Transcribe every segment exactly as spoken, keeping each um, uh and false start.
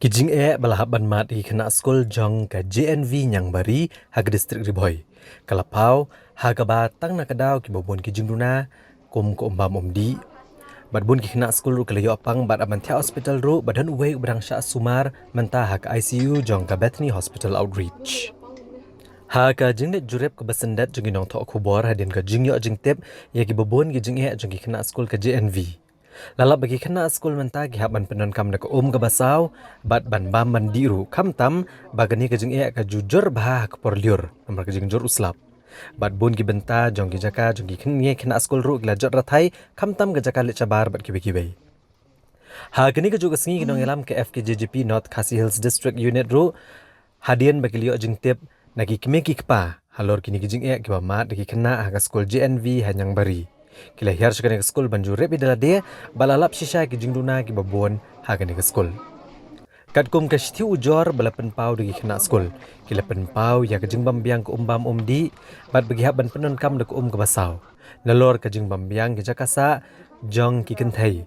Ki jingeh ba la hap ban mad ïa ki khynnah skul jong ka J N V Niangbari ha ka district Ri Bhoi ka la paw ha kaba tang na ka daw kiba bun ki jingduna kum ka um bam um dih. Bad bun ki khynnah skul ruh ki la ïoh pang bad ap ban thiah hospital ruh, bad don uwei uba dang shah sumar mynta ha ka I C U jong ka Bethany Hospital Outreach. Ha ka jingleit jurip kaba syndet jong ki nongthoh khubor hadien ka jingïoh jingtip ïa kiba bun ki jingeh jong ki khynnah skul ka J N V, la lap ba ki khynnah skul mynta ki hap ban pyndonkam da ka um kaba saw bad ban bam ban dih ruh, khamtam ba kane ka jingeh ka ju jur bha ha ka por lyiur namar ka jingjur u slap. Bad bun ki bynta jong ki jaka jong ki khynnah, khynnah skul ruh ki la jot rathai, khamtam ka jaka leit shabar bad kiwei kiwei. Ha kane kajuh ka sngi ki nongïalam ka F K J G P North Khasi Hills District Unit ruh, hadien ba ki la ïoh jingtip na ki kmie ki kpa halor kine ki jingeh kiba mad da ki khynnah ha ka skul J N V ha Niangbari, ki la hiar sha kane ka skul ban jurip ïa lade bad la lap shisha ki jingduna kiba bun ha kane ka skul. Katkum ka shithi ujor ba la pynpaw da ki khynnah skul, ki la pynpaw ïa ka jingbym biang ka um bam um dih bad ba ki hap ban pyndonkam da ka um kaba saw, nalor ka jingbym biang ki jaka sah jong ki kynthei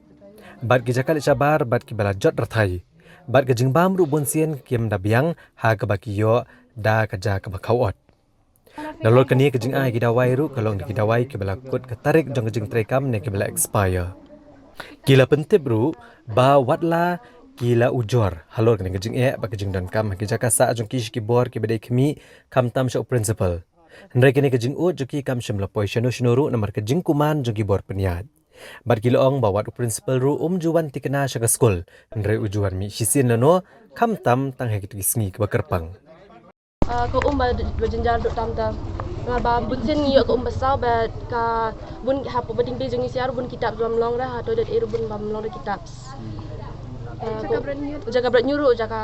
bad ki jaka leit shabar bad kiba la jot rathai, bad ka jingbam ruh bunsien kim da biang ha kaba ki ïoh da ka ja kaba khaw ot. Nalor kane ka jingai ki dawai ruh ka long da ki dawai kiba la kut ka tarik jong ka jingtreikam ne kiba la expire. Ki la pyntip ruh ba watla ki la ujor halor kane ka jingeh bad ka jingdonkam ha ki jaka sah jong ki sha ki bor kiba dei khmih, khamtam sha u principal, hynrei kane ka jingud jong ki kam shym la poi shano shano ruh namar ka jingkuman jong ki bor pynïaid. Bad ki la ong ba wat u principal ruh um ju wan thikna sha ka skul, hynrei u ju wan mih shisien lano, khamtam tang ha kito ki sngi kiba kyrpang. Ah, ka um ba, ba jynjar duh tam tam. Nga ba bunsien ngi ïoh ka um ba saw, ba ka bun hapoh Bading Place jong ngi sha ruh bun ki taps bym long re, ha toilet area bun bym long re ki taps. Ah, jaka bret ngi ruh, jaka bret ngi ruh, jaka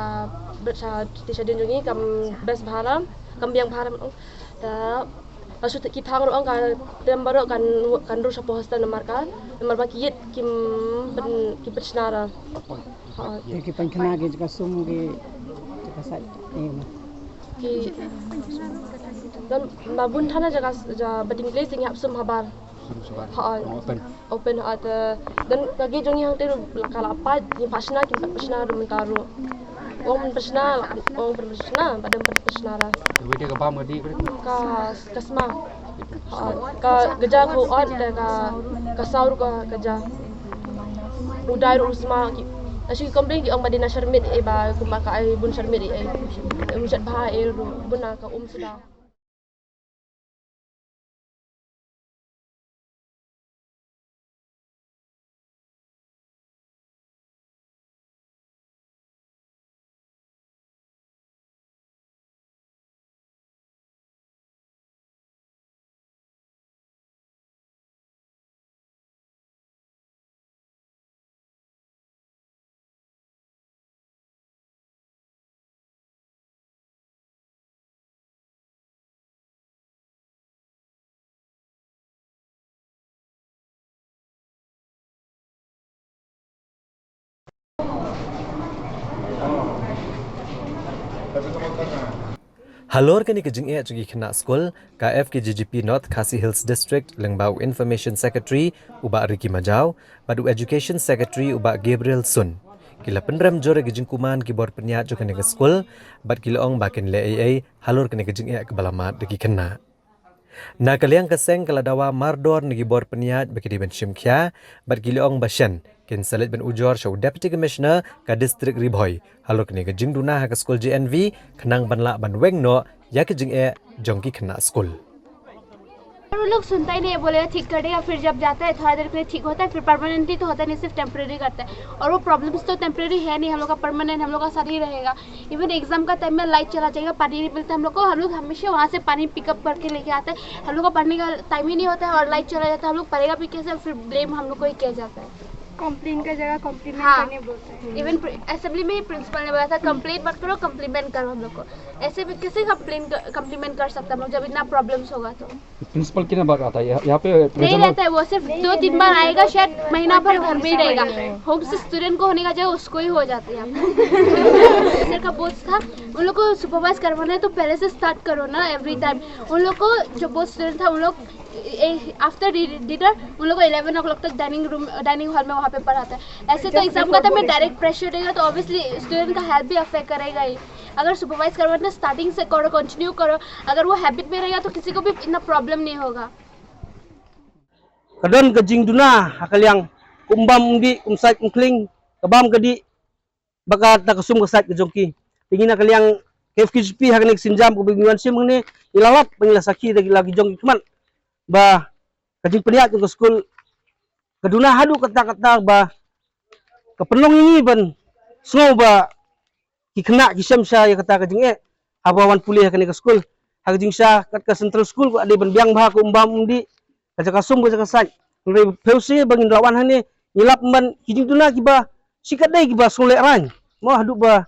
bret sha te shadien jong ngi kam best bha re, kam biang bha re. Te la shu ki thang ruh ong ka tem baroh kan, kan dur shapoh hostel namar ka, namar ba ki ïit kim pyn, ki pynshna re. Hooid. Ki pynkhana ki jaka sum ki jaka sait, eh, ma. Ki don ma bun thana jaka, ja Bading Place ngi hap sum habar. Hooid. Open. Open, hooid. Don ka gate jong ngi hangtei ruh ka la pat, ngi pynshna, kim pat pynshna ruh mynta ruh. Ong pynshna, ong pynshna, ba don pynshna ruh. Ka, ka sma. Hooid. Ka, ka ja ka ot, ka, ka saw ruh ka, ka ja. U dai ruh u sma ki. Lashai ki complain ki ong ba dei na Sharmit eh ba kumba ka ai bun Sharmit eh. Um shet bha eh ruh bun na ka um suda. Halor kane ka jingeh jong ki khynnah skul, ka F K J G P North Khasi Hills District lyngba u Information Secretary u Bah Ricky Majaw bad u Education Secretary u Bah Gabriel Sun, ki la pynrem jur ïa ki jingkuman ki bor pynïaid jong kane ka skul bad ki la ong ba kin leh ei ei halor kane ka jingeh kaba la mad da ki khynnah. Na ka liang ka seng ka la dawa mardor na ki bor pynïaid ba ki dei ban shim khia bad ki la ong ba shen kin sa leit ban ujor sha u Deputy Commissioner ka District Ri Bhoi halor kane ka jingduna ha ka skul J N V khnang ban lah ban weng noh ïa ka jingeh jong ki khynnah skul. वो लोग सुनता ही नहीं है, बोलेगा ठीक कर देगा, फिर जब जाता है थोड़ा देर के लिए ठीक होता है, फिर परमानेंटली तो होता नहीं, सिर्फ टेम्परेरी करता है। और वो प्रॉब्लम्स तो टेम्परेरी है नहीं, हम लोग का परमानेंट हम लोग का साथ ही रहेगा। इवन एग्जाम का टाइम में लाइट चला जाएगा, पानी नहीं मिलता हम लोग को, हम लोग हमेशा वहाँ से पानी पिकअप करके लेके आते हैं। हम लोग का पढ़ने का टाइम ही नहीं होता है और लाइट चला जाता है, हम लोग पढ़ेगा भी कैसे, फिर ब्लेम हम लोग को ही किया जाता है। कंप्लेन का जगह कॉम्प्लीमेंट हाँ। करने बोलते हैं। इवन असेंबली में ही प्रिंसिपल ने बोला था, कंप्लेन मत करो, कॉम्प्लीमेंट करो हम लोग को। ऐसे भी कैसे कंप्लेन कॉम्प्लीमेंट कर सकता हम लोग जब इतना प्रॉब्लम्स होगा तो। प्रिंसिपल कितना बार आता है यहाँ पे? नहीं रहता है, वो सिर्फ दो तीन बार आएगा, शायद महीना भर घर में ही रहेगा। होम से स्टूडेंट को होने का जगह उसको ही हो जाता है। सर का बोझ था, उन लोग को सुपरवाइज करवाना है तो पहले से स्टार्ट करो ना, एवरी टाइम। उन लोग को जो बहुत स्टूडेंट था, उन लोग आफ्टर डिनर उन लोग को इलेवन ओ क्लॉक तक डाइनिंग रूम, डाइनिंग हॉल में वहाँ पे पढ़ाते हैं। ऐसे तो एग्जाम खत्म में डायरेक्ट प्रेशर रहेगा तो ऑब्वियसली स्टूडेंट का हेल्थ भी अफेक्ट करेगा ही। अगर सुपरवाइज करवाना है तो स्टार्टिंग से करो, कंटिन्यू करो। अगर वो हैबिट में रहेगा तो किसी को भी इतना प्रॉब्लम नहीं होगा। Ka don ka jingduna ha ka liang ka um bam um dih, ka um sait um khling, ka bam ka dih, bad kata ka sum ka sait ka jong ki. Te ngi na ka liang ka F K G P ha kane ka sienjam kaba ngi wan shim hangne, ngi la lap bad ngi la sakhi da ki la ki jong ki khmat ba ka jingpynïaid jong ka skul ka duna haduh katta katta ba ka pynlong ïa ngi ban sngew ba ki khynnah ki shem sha ïa kata ka jingeh haba wan pule ha kane ka skul. Ha ka jingshisha kat ka central school ka dei ban biang bha ka um bam um dih, ka jaka sum ka jaka sait. Hynrei pyrshah ba ngin la wan hangne, ngi lap ban ki jingduna kiba shi katdei kiba sngewlehrain, mo, haduh ba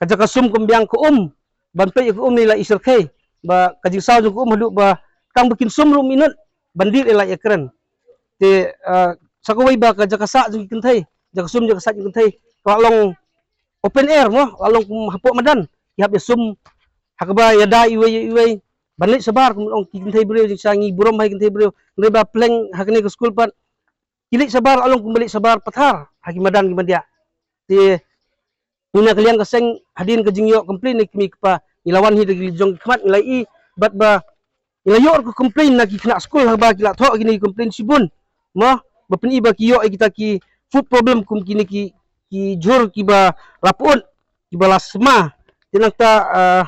ka jaka sum kam biang, ka um ban peit ïa ka um ne la i syrkhei, ba ka jingsaw jong ka um haduh ba tang ba kin sum ruh minot ban dih ïa la ïa kren. Te ah, sa kawei ba ka jaka sah jong ki kynthei, jaka sum jaka sait jong ki kynthei ka la long open air, mo, la long kum hapoh madan. Ki hap ïa sum ha kaba ïada iwei ïa iwei ban leit shabar, kum long ki kynthei briew, jingshisha ngi burom ha ki kynthei briew. Hynrei ba pleng ha kane ka skul pat ki leit shabar la long kum ba leit shabar pathar ha ki madan ki madia. Te ngi na ka liang ka seng, hadien ka jingïoh complain na ki kmie ki kpa, ngi la wan hi da ki jong ki khmat, ngi la ïohi bad ba ngi la ïoh ka complain na ki khynnah skul haba ki la thoh kine ki complain shibun, mo, ba pyni ba ki ïoh ïa kita ki food problem kum kine ki, ki jhur kiba la pyut, kiba la sma. Te nangta ah,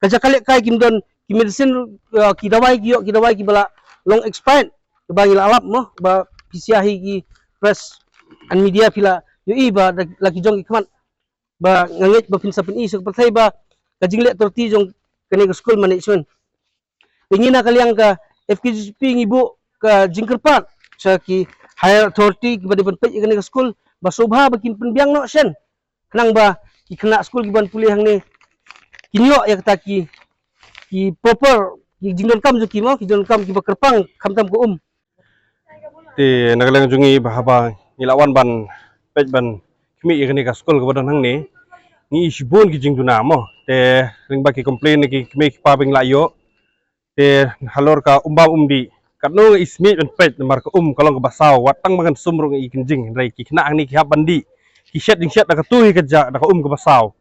ka jaka lehkai kim don ki medicine, ah, ki dawai, ki ïoh ki dawai kiba la long expired, kaba ngi la lap, mo, ba phi sha hi ki press and media phi la ïohi ba da la ki jong ki khmat. Ba nga ngeit ba phin sa pyni sha ka pyrthei ba ka jingleh torti jong kane ka school management. Te ngi na ka liang ka F K G P ngi buh ka jingkyrpad sha ki higher authority kiba dei ban peit ïa kane ka skul ba sngewbha ba kin pynbiang noh shen, khnang ba ki khynnah skul kiban pule hangne kin ïoh ïa kata ki, ki proper, ki jingdonkam jong ki, mo, ki jingdonkam kiba kyrpang khamtam ka um. Te na ka liang jong ngi ba haba ngi la wan ban peit ban khmih ïa kane ka skul kaba don hangne, ngi ïohi shibun ki jingduna, mo. Te lyngba ki complain na ki kmie ki kpa ba ngi la ïoh, te halor ka um bam um dih, katno ngi ïohi shibun ban peit namar ka um ka long kaba saw, wat tang ba ngan sum ruh ngi ïohi kynjing, hynrei ki khynnah hangne ki hap ban dih, ki shet jingshet da katu hi ka jaka, da ka um kaba saw.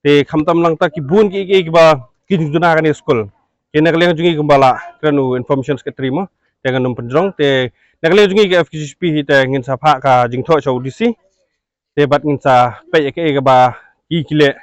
Te khamtam nangta ki bun kiei kiei kiba ki jingduna kane ka skul. Te na ka liang jong ngi kumba la kren u Information Secretary, mo, te ngan ym pynjrong, te na ka liang jong ngi ka F K G P hi te ngin sa phah ka jingthoh sha u D C. Te bad ngin sa peit ïa kaei kaba ki, ki leh